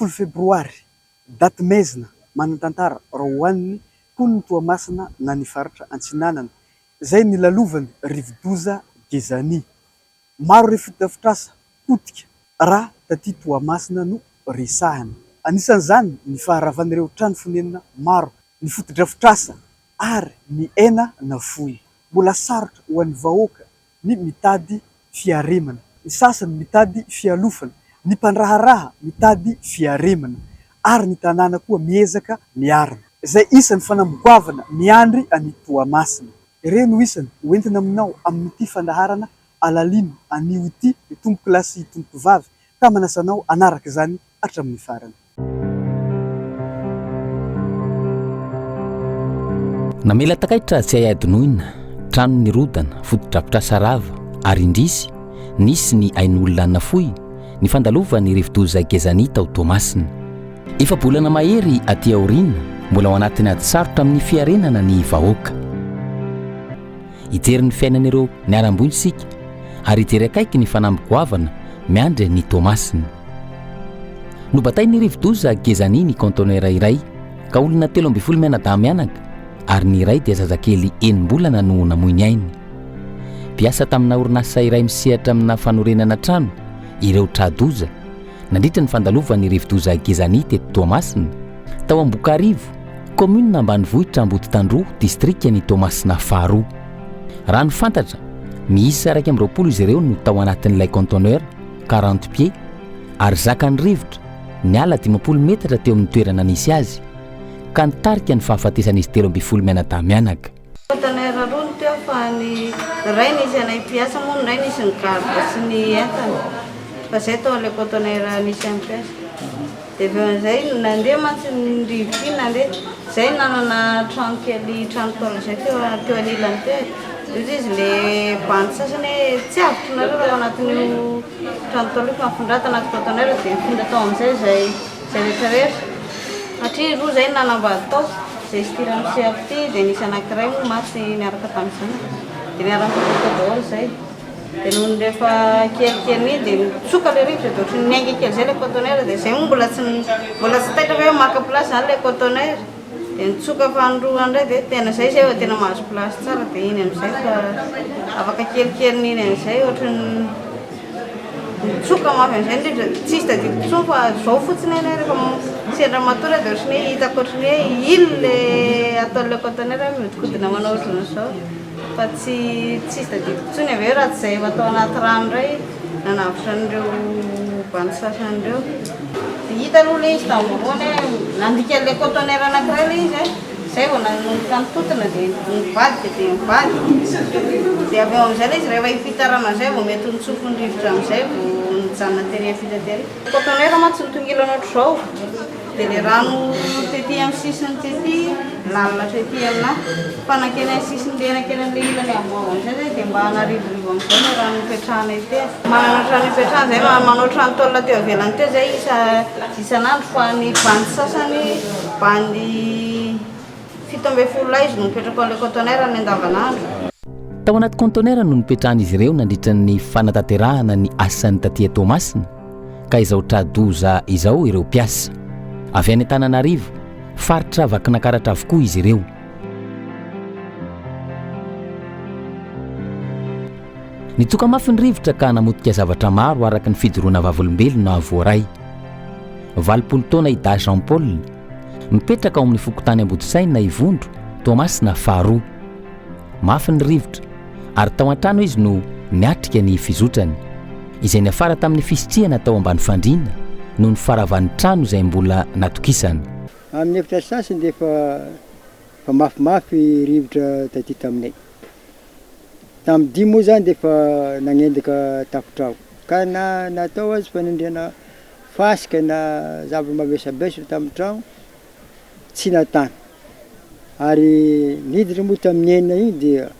Folo febroary, daty maizina manan-tantara raha ho an'ny mponin'i Toamasina na ny faritra Antsinanana, izay nilalovan'ny rivodoza Gezani. Maro ireo fotodrafitrasa potika raha taty Toamasina no resahina. Anisan'izany ny faharavan'ireo trano fonenana maro, ny fotodrafitrasa ary ny aina nafoy. Mbola sarotra ho an'ny vahoaka ny mitady fiaremana, ny sasany mitady fialofana, ny mpandraharaha mitady fiaremana ary ny tanàna koa miezaka miarina. Izay isan'ny fanamby goavana miandry an'i Toamasina. Ireo no isany hoentina aminao amin'ity fandaharana Alalino anio ity ry tompokolahy sy tompokovavy ka manasa anao hanaraka izany hatramin'ny farany. Namela takaitra tsy hay adinoina, trano nirodana, fotodrafitrasa rava, ary indrisy, nisy ny ain'olona nafoy, ny fandalovan'ny rivodoza Gezani tao Toamasina. Efa-bolana mahery aty aoriana, mbola ao anatin'ny ady sarotra amin'ny fiarenana ny vahoaka. Hijery ny fiainan'ireo niharam-boina isika ary hijery akaiky ny fanamby goavana miandry an'i Toamasina. Nobatain'ny rivodoza Gezani ny kaontenera iray ka olona 13 mianadahy mianaka ary ny iray dia zazakely enim-bolana no namoy ny ainy. Mpiasa tamina orinasa iray misehatra amina fanorenana trano ireo tra-doza nandritra ny fandalovan'ny rivodoza Gezani teto Toamasina, tao Ambokarivo, kaominina ambanivohitra Amboditandroho, distrikan'i Toamasina faharoa. Raha ny fantatra, miisa 21 izy ireo no tao anatin'ilay conteneur, 40 pieds, ary zakan'ny rivotra, niala 50 metatra teo amin'ny toerana nisy azy, ka nitarika ny fahafatesan'izy 13 mianadahy mianaka. Conteneur roa no teo fa ny iray nisy anay mpiasa moa ny iray nisy ny garde sy ny entana fa zay tao ilay conteneur nisy an'ny mpiasa. Dia avy eo amin'izay nandeha mantsy ny rivotra iny nandeha, zay nanana trano kely trano tôle zay teo teo anilany teo e. Dia hoy izy le bandy sasany hoe tsy avotro nareo raha ao anatin'io trano tôle io fa mifindrà tanaty conteneur dia nifindra tao amin'izay zay. Izay rehetra rehetra. Satria roa izay no nanambady tao, izay sy ity ramose avy ity, dia nisy anankiray moa maty niaraka tamin'ny zanany. Dia niara-nipetraka tao daholo izay. Dia nony rehefa kelikely iny dia nitsoka ilay rivotra dia ohatran'ny niainga kely izay ilay conteneur. Dia izay moa mbola tsy mbola tsy taitra fa hoe maka place izany ilay conteneur. Dia nitsoka fanindroany indray dia tena izay izay vao tena mahazo place tsara dia iny amin'izay fa afaka kelikely iny amin'izay ohatran'ny Nitsoka mafy an'izay ny rivotra, tsisy tadidiko intsony fa izao fotsiny anie rehefa sendra matory aho dia ohatran'ny hoe hitako ohatran'ny hoe ily le ataon'ilay conteneur hoe mihodinkodina manao ohatran'izao fa tsy tsisy tadidiko intsony avy eo raha tsy izay efa tao anaty rano indray nanavotra an'ireo bandy sasany ireo. Dia hita aloha ilay izy tamin'ny voalohany hoe nandika an'ilay conteneur anankiray ilay izy e. Zay vao nanomboka nitontona dia nivadika dia nivadika. Dia avy eo amin'izay ilay izy rehefa hiampita rano amin'izay vao mety nitsofin'ny rivotra amin'izay vao nijanona tery hiampita tery. Conteneur mantsy nitongilana ohatr'izao dia ilay rano tety amin'ny sisiny tety lalina hatrety aminà. Fa nankeny amin'ny sisiny le nankeny amin'ilay ilany ambony amin'izay zay dia mba narivorivo amin'izay ilay rano nipetrahanay teo. Manana trano ipetrahana zay, manao trano tôle teo ivelany teo zay isa isan'andro fa ny bandy sasany bandy 17 lahy izy no mipetraka ao amin'ilay conteneur ny andavanandro. Tao anaty conteneur no nipetrahan'izy ireo nandritra ny fanatanterahana ny asany taty Toamasina ka izao tra-doza izao ireo mpiasa. Avy any Antananarivo, faritra Vakinakaratra avokoa izy ireo. Nitsoka mafy ny rivotra ka namotika zavatra maro araka ny fijoroana vavolombelona voaray. 80 taona i Dahy Jean Paul, mipetraka ao amin'ny fokontany Ambodisaina Ivondro, Toamasina faharoa. Mafy ny rivotra ary tao an-trano izy no niatrika ny fizotrany, izay niafara tamin'ny fisitrihana tao ambany fandriana noho ny faharavan'ny trano izay mbola natokisana. Amin'ny efitra sasany dia efa efa mafimafy rivotra taty taminay. Tamin'ny dimy moa zany dia efa nagnendaka tafotrano ka na natao aza fanendrena fasika na zava-mavesabesatra tamin'ny trano tsy natany ary niditra moa tamin'ny enina iny dia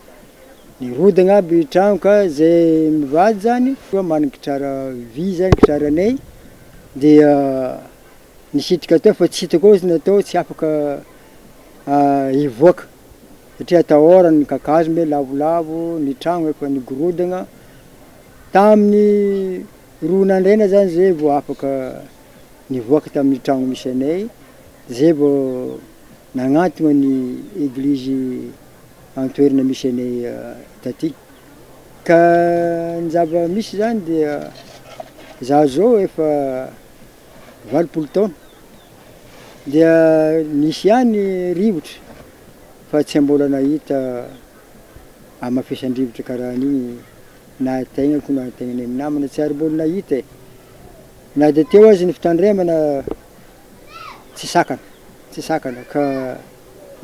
nirodana aby trano ka zay mivady zany manana kitrara vy zany kitraranay dia nisitrika teo fa tsy hitako ao izy natao tsy afaka hivoaka satria atahorana ny kakazo me lavolavo, ny tragno efa nigorodagna, tamin'ny roa nandraina zany zay vao afaka. Nivoaka tamin'ny tragno misy anay zay vao nagnantogna ny eglizy an-toerana misy anay taty. Ka ny zava-misy zany dia za zao efa 80 taona dia nisy ihany rivotra fa tsy mbola nahita hamafesan-drivotra karaha an'igny na tegnako na tegnanay namana tsy ary mbola nahita e. Na dia teo aza ny fitandremana tsy sakana, tsy sakana ka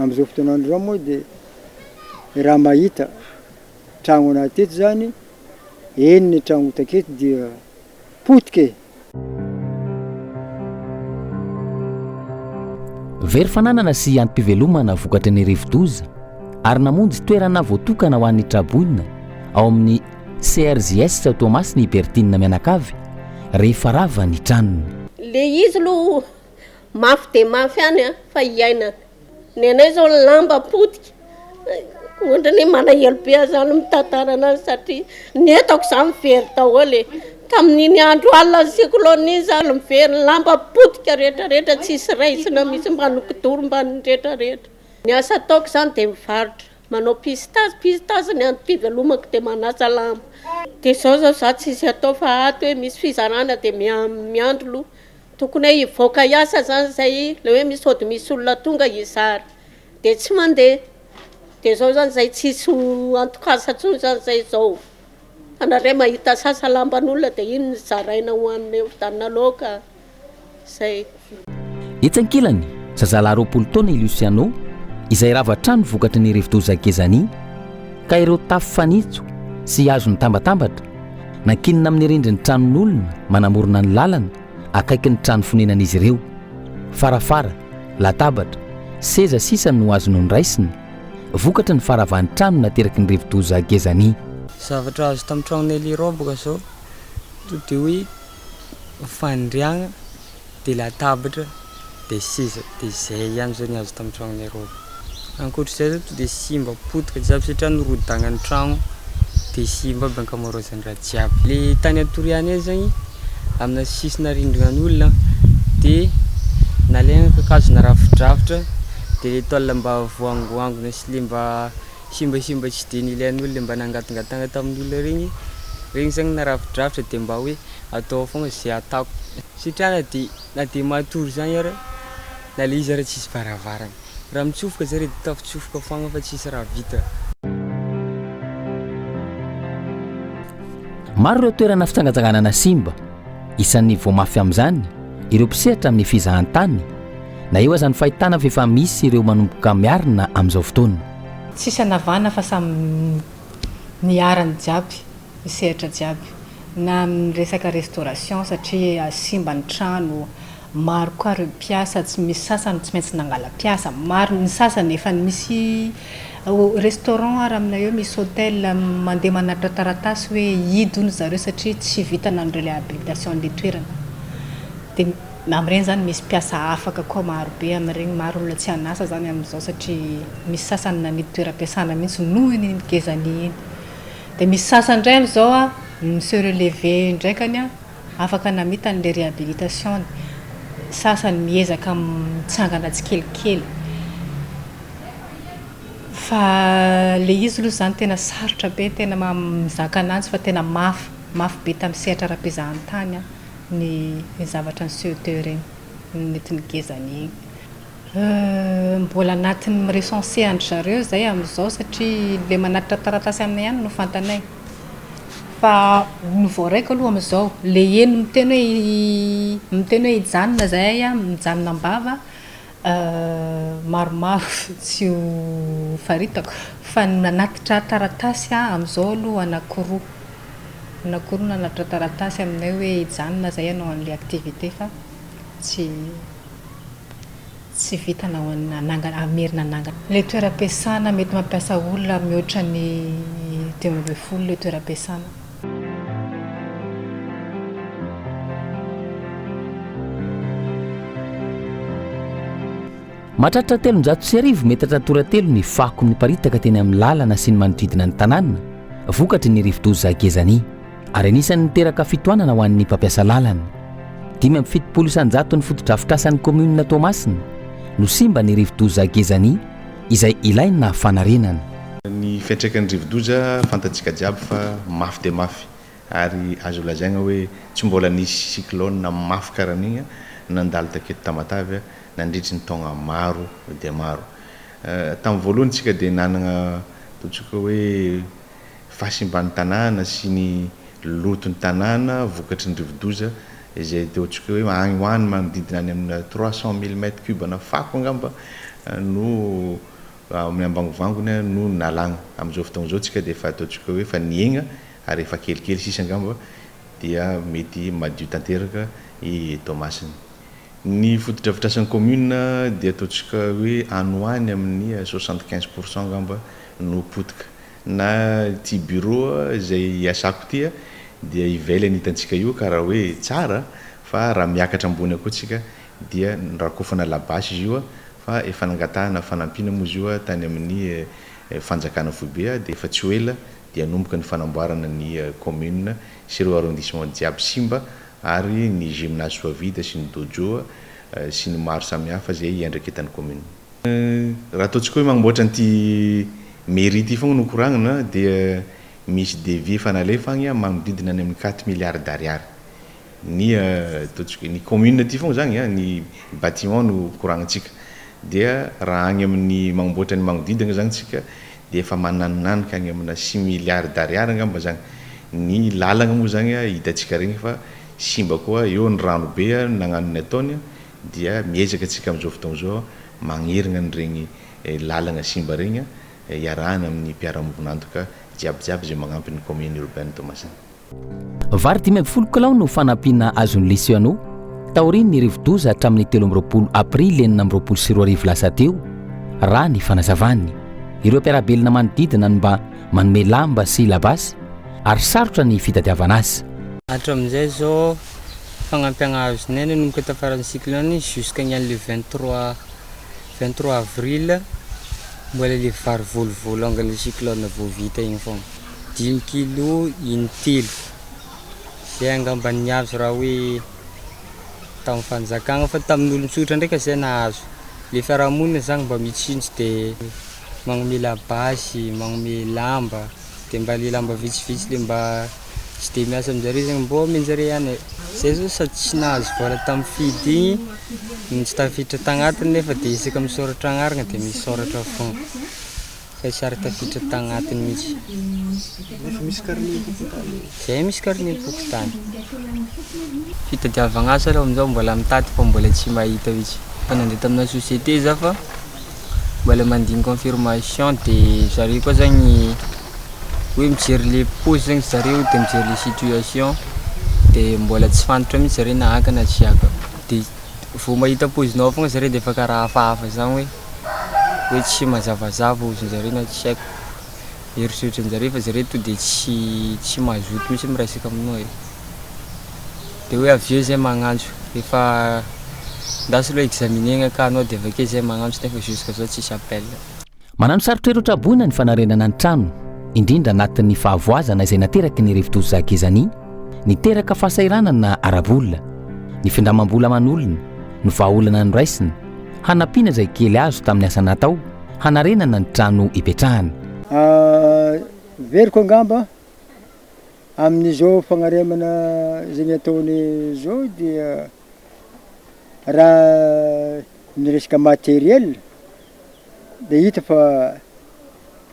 amin'izao fotoan'andro izao moa dia raha mahita tragno anaty eto zany, eny ny tragno taketo dia potika e. Very fananana sy antom-pivelomana vokatry ny rivodoza ary namonjy toerana voatokana ho an'ny traboina ao amin'ny CRJS Toamasina i Bertine mianakavy rehefa rava ny tranony. Le izy aloha mafy dia mafy ihany an, fa iainana. Ny anay zao lamba potika, ohatrany hoe malahelo be aho zany mitantara anazy satria ny entako zany very daholo e, tamin'iny andro alina ny cyclone iny zany very ny lamba potika rehetra rehetra tsisy raisina mihitsy mba ny kidoro mba ny rehetra rehetra. Ny asa ataoko zany dia mivarotra, manao pistage, pistage ny antom-pivelomako dia manasa lamba. Dia zao zao za tsisy atao fa ato hoe misy fizarana dia miandry loha. Tokony hoe hivoaka hiasa zany zay le hoe misy sao dia misy olona tonga hizara dia tsy mandeha. Dia zao zany zay tsisy antok'asa intsony zany zay zao. Fa nareo mahita sasa lamban'olona dia iny no zaraina ho an'ny vidianina laoka. Zay. Etsy ankilany, zazalahy 20 taona i Luciano, izay rava trano vokatry ny rivodoza Gezani, ka ireo tafo fanitso sy hazo nitambatambatra, nankinina amin'ny rindrin'ny tranon'olona manamorona ny lalana akaikin'ny trano fonenan'izy ireo. Farafara, latabatra, seza sisa no azo noraisina, vokatry ny faharavan'ny trano nateraky ny rivodoza Gezani. Zavatra azo tamin'ny tragnonay Leroy boka zao to de hoe fandriagna de latabatra de seza de zay ihany zao ny azo tamin'ny tragnonay Roba. Ankoatr'izay zao to de simba potika jiaby satria nirodagnan'ny tragno de simba aby ankamaroazan'ny raha jiaby. Le tany atorianay zagny amina sisina rindrinan'olona de nalaigna kakazo narafidrafitra de le tôle mba voangoangona sy le mba simbasimba tsy de nilain'olo le mba nangatangatagna tamin'olo regny, regny zagny narafidrafitra de mba hoe atao foagna ze atako satria na de na de matory zagny ara na le izy ara tsisy varavarana, raha mitsofoka zare de tafitsofoka foagna fa tsisy raha vita. Maro ireo toerana fitsangatsanganana simba. Isan'ny voa mafy amin'izany ireo mpisehatra amin'ny fizahantany, na eo aza ny fahitana fa efa misy ireo manomboka miarina amin'izao fotoana. Tsisy anavahana fa samy niharany jiaby ny sehatra jiaby na amin'ny resaka restauration satria simba ny trano, maro koa ireo mpiasa tsy misy sasany tsy maintsy nangala mpiasa, maro ny sasany efa misy restaurant ary aminay eo misy hotel mandeha manatitra taratasy hoe hihidy hono zareo satria tsy vita na ny rehabilitation an'ilay toerana dia amin'ireny izany misy mpiasa afaka koa maro be amin'ireny, maro olona tsy an'asa izany amin'izao satria misy sasany nanidy toeram-piasana mihitsy noho iny gezany iny. Dia misy sasany indray amin'izao an, mi-se relever indraikany an, afaka namita an'ilay réhabilitation-ny. Sasany miezaka mitsangana tsikelikely. Fa ilay izy aloha izany tena sarotra be, tena mizaka ananjy fa tena mafy, mafy be tamin'ny sehatra ara-pizahantany ny zavatra niseho teo ireny, nentin'ny gezany iny. Mbola anatin'ny mi-recenser an-dry zareo izay amin'izao satria ilay manatitra taratasy aminay ihany no fantanay. Fa ny voaraiko aloha amin'izao, ilay heno miteny hoe miteny hoe hijanona izahay an, mijanona am-bava, maromaro tsy ho faritako. Fa ny nanatitra taratasy amin'izao aloha anankiroa, anankiroa nanatitra taratasy aminay hoe hijanona izahay hanao an'ilay activité fa tsy. Tsy vita na hanangana, hamerina hanangana. Ilay toeram-piasana mety mampiasa olona mihoatra ny 15 ilay toeram-piasana. Mahatratra 1300 metatra toratelo ny fako niparitaka teny amin'ny lalana sy ny manodidina ny tanàna, vokatry ny rivodoza Gezani. Ary anisan'ny niteraka fitohanana ho an'ny mpampiasa lalana. 75 isan-jaton'ny fotodrafitrasan'ny kaominina Toamasina no simba ny rivodoza Gezani izay ilaina fanarenana. Ny fiantraikan'ny rivodoza fantatsika jiaby fa mafy dia mafy ary azo lazaigna hoe tsy mbola nisy cyclone mafy karaha an'igny nandalo taketo Tamatave nandritry ny taogna maro dia maro. Tamin'ny voalohany tsika dia nanagna ataontsika hoe fahasimban'ny tanàna sy ny loton'ny tanàna vokatry ny rivodoza izay ataontsika hoe any ho any manodidina any amina 300 mille mètres cubes na fako angamba no amin'ny ambangovangony no nalagna. Amin'izao fotoagna izao tsika dia efa ataontsika hoe efa nihegna ary efa kelikely sisa angamba dia mety madio tanteraka i Toamasina. Ny fotodrafitrasan'ny commune dia ataontsika hoe any ho any amin'ny 75 pourcent angamba no potika. Na ity bureau izay iasako ity dia ivelany hitantsika io karaha hoe tsara fa raha miakatra ambony ao koa tsika dia rakofana labasy izy io fa efa nangatahana fanampiana moa izy io tany amin'ny fanjakana foibe dia efa tsy ho ela dia hanomboka ny fanamboarana ny commune sy ireo arrondissement jiaby simba ary ny gymnase Soavida sy ny dojo sy ny maro samihafa izay iandraiketan'ny commune. Raha ataontsika hoe magnamboatra an'ity mairie ity foagna no koragnina dia misy devis efa nalefa agny magnodidina any amin'ny quatre milliards d'ariary. Ny ataontsika ny commune ity foagna zagny ny bâtiment no koragnintsika dia raha agny amin'ny magnamboatra ny magnodidina zagny tsika dia efa mananinanika agny amina six milliards d'ariary angamba zagny. Ny lalagna moa zagny hitantsika regny fa simba koa eo ny rano be nagnano ny ataony dia miezaka antsika amin'izao fotoagna izao magnerigna an'iregny lalagna simba regny iarahana amin'ny mpiara-miombon'antoka jiaby jiaby izay magnampy ny commune urbaine Toamasina. Vary 15 kilao no fanampiana azon'ny Lycéano taorian'ny rivodoza hatramin'ny 23 aprily 2026 lasa teo, raha ny fanazavany. Ireo mpiara-belona manodidina no mba manome lamba sy labasy ary sarotra ny fitadiavana azy. Hatramin'izay zao fagnampiagna azonay nanomboka tafaran'ny cyclone jusqu'à niany le 23 23 avril mbola le vary voalovolongan'le cyclone vao vita igny fogna. 5 kilo intelo zay angamba ny azo raha hoe tamin'ny fanjakagna fa tamin'olon-tsotra ndraiky zay nahazo. Le fiarahamonina zany mba mitsinjo de magnome labasy, magnome lamba de mba le lamba vitsivitsy le mba tsy de miasa aminjareo zegny mbô omen-jare ihany e. Zay zao sady tsy nahazo vola tamin'ny fidy igny no tsy tafiditra tagnatiny nefa de isaka misoratra agnarana de misoratra fogna fa tsy ary tafiditra tagnatiny mihitsy. Nefa misy carnet-pokontany? Zay misy carnet-pokontany. Fitadiavagna asa aloha amizao mbola mitady fa mbola tsy mahita mihitsy. Efa nandeha tamina société za fa mbola mandigny confirmation de zareo koa zagny hoe mijery le paozy zegny zareo de mijery le situation de mbola tsy fantatra mihitsy zareo na haka na tsy haka de vao mahita paozinao fogna zareo de efa karaha hafahafa zany hoe hoe tsy mazavazava ozinjareo na tsy haiko eritreritrinjareo fa zareo to de tsy tsy mazoto mihitsy miresaka aminao e. De hoe avy eo zay magnantso rehefa andraso aloha examiner-gna ka anao de avy akeo zay magnantso nefa jusqu'à zao tsisy appel. Manano sarotra ireo traboina ny fanarenana ny trano, indrindra anatin'ny fahavoazana izay nateraky ny rivodoza Gezani, niteraka fahasahiranana ara-bola. Ny findramam-bola aman'olona no vahaolana noraisina, hanampiana izay kely azo tamin'ny asa natao, hanarenana ny trano ipetrahana. Veriko angamba amin'izao fagnaremana izay ataony izao dia raha ny resaka matériel de hita fa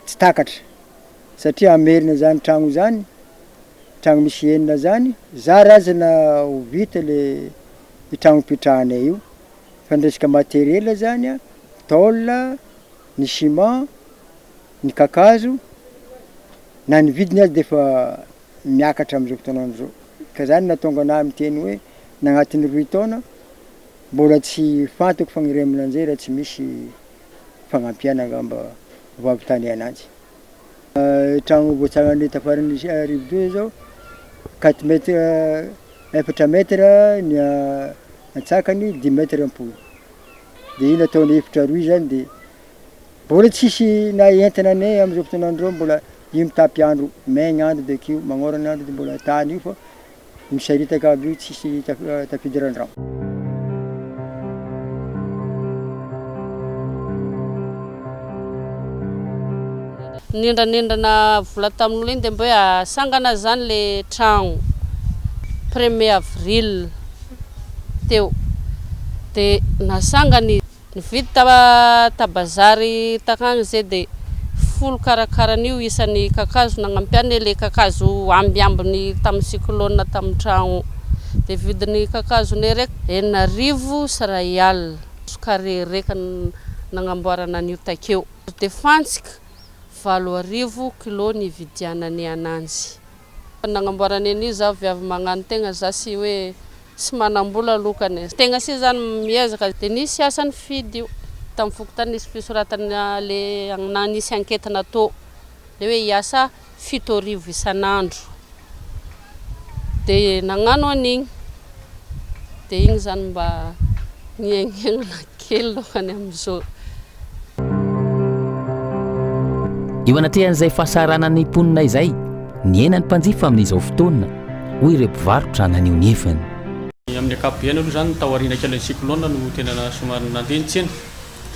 tsy takatra satria hamerina zany tragno zany, tragno misy enina zany, zara aza na ho vita le tragno ipetrahanay io fa ny resaka matériel zany a, tôle, ny ciment, ny kakazo, na ny vidiny aza de efa miakatra am'izao fotoana am'izao, ka zany nahatonga anahy miteny hoe nagnatin'ny roy taona mbola tsy fantako fagniremana anzay raha tsy misy fagnampiana angamba vao ahavitany ananjy. Tragno voatsanganay tafaran'ny rivodoza zao quatre mètres efatra mètre ny antsakany, dimy mètre am-polo, de io nataonay efitra roy zany de mbola tsisy na entana anay am'izao fotoana andro zao mbola io mitapy andro, maigny andro de akeo, magnorana andro de mbola tany io fa. Misaritaka aby io tsisy tafidiran-drano. Nindranindrana vola tamin'olona iny dia mba hoe asangana zany le tragno premier avril teo dia nasangana izy. Nividy ta ta bazary takagny zay de folo karakaran'io isan'ny kakazo nagnampiany le kakazo ambiambiny tamin'ny cyclone tamin'ny tragno de vidin'ny kakazonay raiky 6000 sy ray alina carré raika nagnamboarana an'io takeo de fantsika 8000 kilo nividiananay ananjy. Nagnamboarana an'io za viavy magnano tegna za sy hoe tsy manambola alokany e. Tegna sy zany miezaka de nisy asa nifidy io tamin'ny fokontany nisy fisoratana le na nisy enquête natao le hoe hiasa 7000 isan'andro de nagnano an'igny de igny zany mba niaigniaignana kely lohany amin'izao. Eo anatrehan'izay fahasahiranan'ny mponina izay, nihena ny mpanjifa amin'izao fotoana, hoy ireo mpivarotra naneho ny heviny. Amin'ny ankapobeny aloha izany taoriana kelin'ny cyclone no tena somary nandeha ny tsena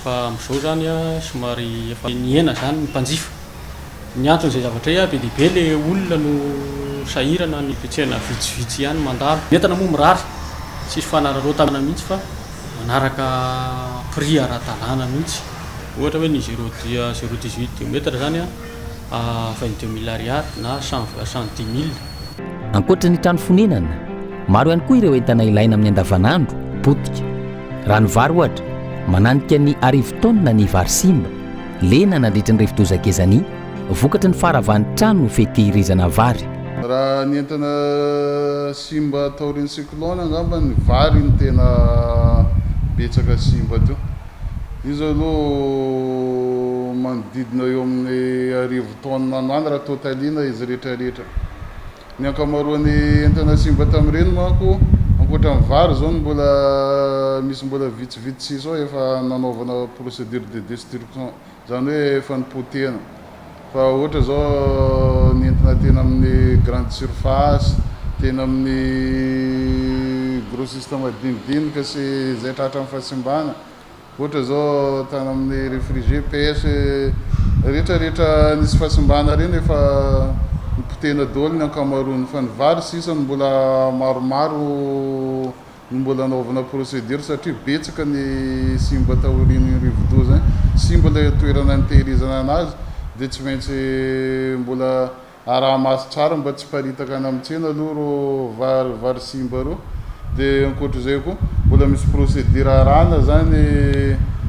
fa amin'izao izany somary efa nihena izany ny mpanjifa. Ny anton'izay zavatra izay be dia be ilay olona no sahirana, ny tsena vitsivitsy ihany mandalo. Ny entana moa mirary, tsisy fanararaotana mihitsy fa manaraka prix ara-dalàna mihitsy. Ohatra hoe ny zéro zéro dix huit deux mètres zany a 22 000 ariary na 110 000. Ankoatra ny trano fonenana, maro ihany koa ireo entana ilaina amin'ny andavanandro, potika. Raha ny vary ohatra, mananika ny 1000 taonina ny vary simba, lena nandritra ny rivodoza Gezani, vokatry ny faharavan'ny trano fitehirizana vary. Raha ny entana simba taorian'ny cyclone angamba ny vary no tena betsaka simba teo. Izy aloha manodidina eo amin'ny 1000 taonina any ho any raha totaliana izy rehetra rehetra. Ny ankamaroan'ny entana simba tamin'ireny manko ankoatra ny vary izao no mbola misy mbola vitsivitsy sisa ao efa nanaovana procédure de destruction, izany hoe efa nipotehana. Fa ohatra izao ny entina tena amin'ny grande surface, tena amin'ny grossiste madinidinika sy izay tratran'ny fahasimbana, ohatra izao tany amin'ny réfrigé, pêche, rehetra rehetra nisy fahasimbana ireny efa nipotehina daholo ny ankamaroany fa ny vary sisa no mbola maromaro no mbola anaovana procédure satria betsaka ny simba taorian'iny rivodoza iny, simba ilay toerana nitehirizana anazy dia tsy maintsy mbola araha-maso tsara mba tsy hiparitaka any amin'ny tsena aloha ireo vary vary simba ireo, dia ankoatr'izay koa mbola misy procédure arahana zany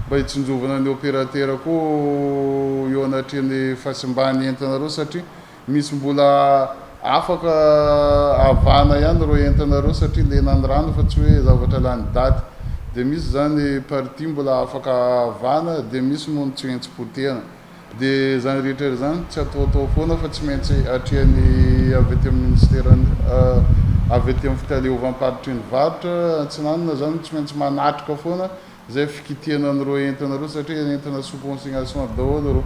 mba hitsinjovana ny opérateur koa eo anatrehan'ny fahasimban'ny entana ireo satria Misy mbola afaka avahana ihany ireo entana ireo satria lenan'ny rano fa tsy hoe zavatra lany daty. Dia misy izany partie mbola afaka avahana dia misy moa ny tsy maintsy potehana. Dia izany rehetra izany tsy ataotao foana fa tsy maintsy atrehan'ny avy aty amin'ny ministeran'ny avy aty amin'ny fitaleovam-paritry ny varotra Antsinanana izany tsy maintsy manatrika foana Zay fikitihana an'ireo entana ireo satria entana sous consignation daholo ireo.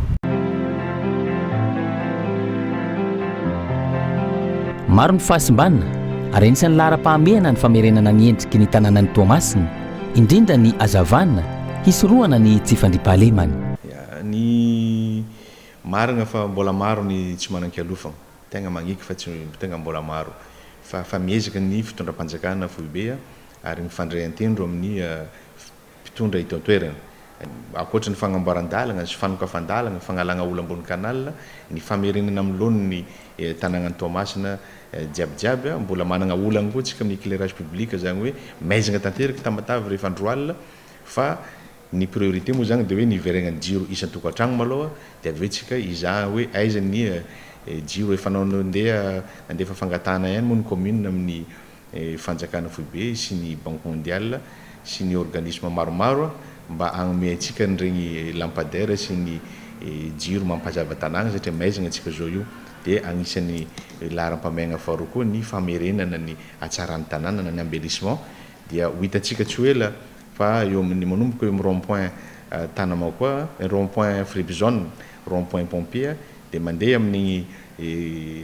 Maro ny fahasimbana ary anisan'ny laharam-pahamehana ny famerenana ny endriky ny tanànan'i Toamasina, indrindra ny hazavana, hisorohana ny tsy fandriampahalemana. Ny marigna fa mbola maro ny tsy manan-kialofagna, tegna magniky fa tsy tegna mbola maro fa fa miezaka ny fitondram-panjakana foibe ary mifandray an-tendro amin'ny mpitondra eto an-toerana. Ankoatra ny fagnamboaran-dalagna sy fanokafan-dalagna, fagnalagna olo ambony canal, ny famerenana amin'ny laoniny ny tanàgnan'i Toamasina jiaby jiaby, mbola managna olagna koa tsika amin'ny éclairage public, zany hoe maizigna tanteraka Tamatave rehefa andro alina fa ny priorité moa zany dia hoe ny hiveregnan'ny jiro isan-tokantragno malôha dia avy eo tsika hizaha hoe aiza ny jiro efa nandeha nandefa fangatahana ihany moa ny commune amin'ny fanjakana foibe sy ny banque mondiale sy ny organisme maromaro mba hagnome antsika an'iregny lampadaire sy ny jiro mampazava tanàgna satria maizigna antsika zao io dia agnisan'ny laharam-pahamehagna faharoa koa ny famerenana ny hatsaran'ny tanàna na ny embellissement dia ho hitantsika tsy ho ela fa eo amin'ny manomboka eo amin'ny rond point Tanamakoa, rond point Fribizone, rond point pompier dia mandeha amin'igny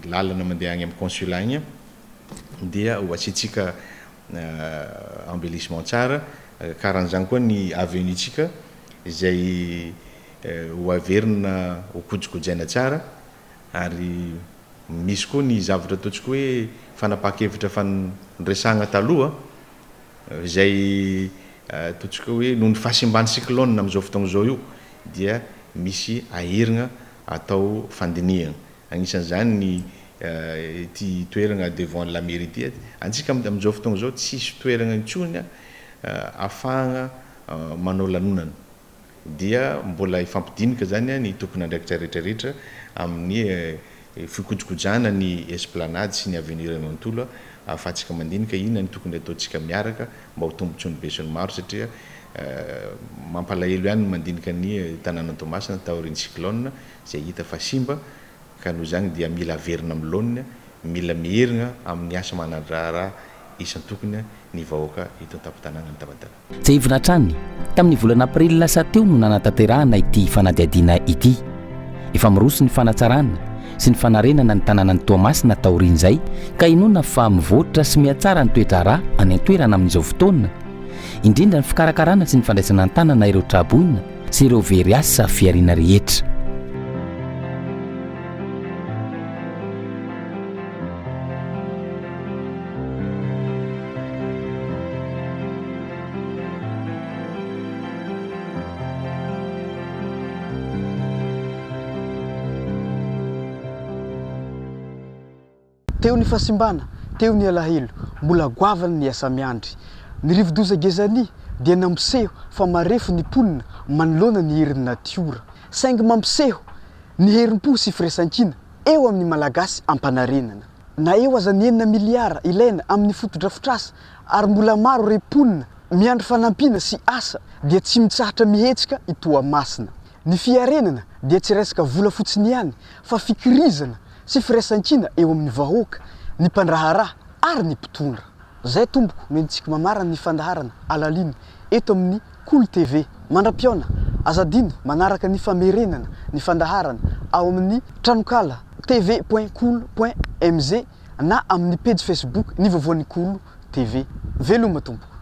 lalana mandeha agny amin'ny consulat igny. dia ho asiantsika embellissement tsara, karan'izany koa ny avenue-ntsika izay ho averina ho kojakojaina tsara ary misy koa ny zavatra ataontsika hoe fanapahan-kevitra efa niresahana taloha izay ataontsika hoe noho ny fahasimban'ny cyclone amin'izao fotoana izao io dia misy aherina atao fandinihana. Anisan'izany ny ity toerana devant la mairie ity. Antsika amin'izao fotoana izao tsisy toerana intsony ahafahana manao lanonana. Dia mbola hifampidinika izany ny tompon'andraikitra rehetra rehetra amin'ny fikojikojana ny esplanade sy ny avenue iray manontolo ahafahantsika mandinika inona no tokony hataontsika miaraka mba ho tombontsoan'ny besinimaro satria mampalahelo ihany ny mandinika ny tanànan'i Toamasina taorian'ny cyclone izay hita fa simba ka noho izany dia mila averina amin'ny laoniny, mila miherina amin'ny asa manan-draharaha isan-tokony ny vahoaka eto an-tampon-tanànan'i Tamatave. Tsiahivina hatrany, tamin'ny volana aprily lasa teo no nanatanterahana ity fanadihadiana ity. Efa miroso ny fanatsarana sy ny fanarenana ny tanànan'i Toamasina taorian'izay ka inoana fa mivoatra sy mihatsara ny toe-draharaha any an-toerana amin'izao fotoana, indrindra ny fikarakarana sy ny fandraisana an-tanana ireo tra-boina sy ireo very asa fihariana rehetra. Teo ny fahasimbana, teo ny alahelo, mbola goavana ny asa miandry. Ny rivodoza Gezani dia nampiseho fa marefo ny mponina manoloana ny herin'ny natiora. Saingy mampiseho ny herim-po sy firaisankina eo amin'ny Malagasy am-panarenana. Na eo aza ny enina miliara ilaina amin'ny fotodrafitrasa ary mbola maro ireo mponina miandry fanampiana sy asa dia tsy mitsahatra mihetsika i Toamasina. Ny fiarenana dia tsy resaka vola fotsiny ihany fa fikirizana sy firaisankina eo amin'ny vahoaka, ny mpandraharaha ary ny mpitondra. Zay tompoko no entintsika mamarana ny fandaharana Alalino eto amin'ny Kolo TV. Mandra-pihaona, aza adino manaraka ny famerenana ny fandaharana ao amin'ny tranonkala tv point kolo point mz na amin'ny pejy Facebook ny vaovaon'ny Kolo TV. Veloma tompoko.